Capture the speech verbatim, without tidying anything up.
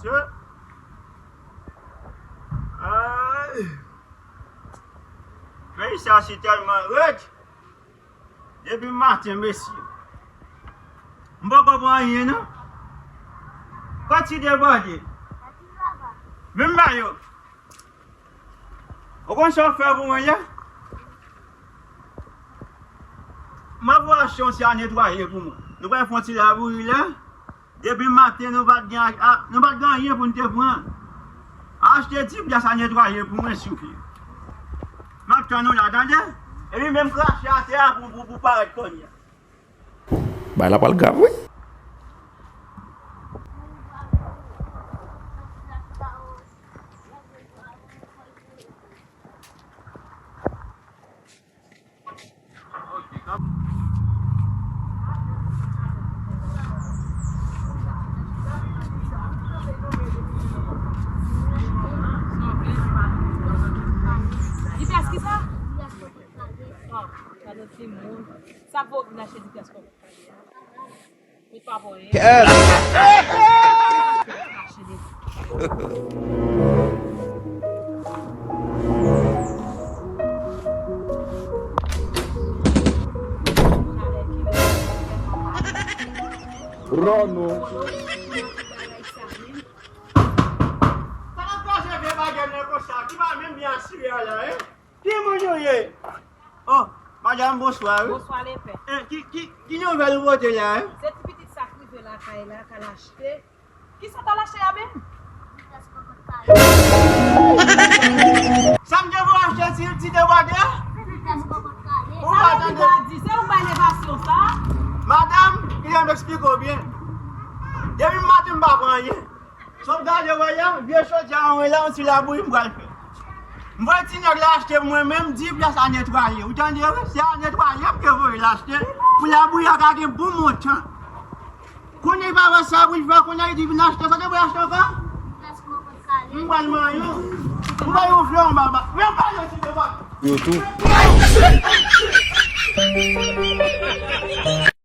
Mesye. Ay. Peyi sa si tèlman rèd. Depi maten, mesye. M poko pran anyen, non. Pati debòde. Vin ba yo. Ou konn sa w fè pou mwen, yè? M ap voye achte yon ti a netwaye pou mwen. Nou pral fè yon ti labouyi la. Depi maten, nou pa t gen a, a, nou pa t gen anyen pou n te pran. Achte ti pyès a netwaye pou mwen, souple. M ap tann ou la, tande? Epi menm krache atè a pou, pou, pou parèt kounye a. Bagay la pral grav, wi. Di pyès ki sa? Oh, gade timoun. Sa vo vin achte di pyès kòb. Ou pa voye. Yes. Rano. Sa n ap pase vye bagay nan konsa, ki pa menm byen asire a la, en? Ki moun nou ye? Oh, madanm, bonswa, wi. Bonswa, lepè. Eh, ki, ki, ki nouvèl ou pote la, eh? Se ti pitit sa k rive lakay la, k al achte. Kisa w t al achte a menm? Sa m te vle achte ti, ti debòde a? Ou pa tande? Sa w di, se ou bay levasyon sa? Madanm, kite m eksplike w byen. Depi maten m pa pran anyen. Sa w gade wè la, vye chodyè an wen la, yon ti labouyi m pral fè. M voye ti nèg la achte pou mwen menm, di pyès a netwaye. Ou tande, wi? Se a netwaye m te voye l achte pou labouyi a ka gen bon montan. Kounye a li pa wè sa pou l fè, kounye a li di vin achte, sa w te voye achte ankò? M pral manyen w. M voye yon flè anba bak. Men pale ti debòde. Yo tou.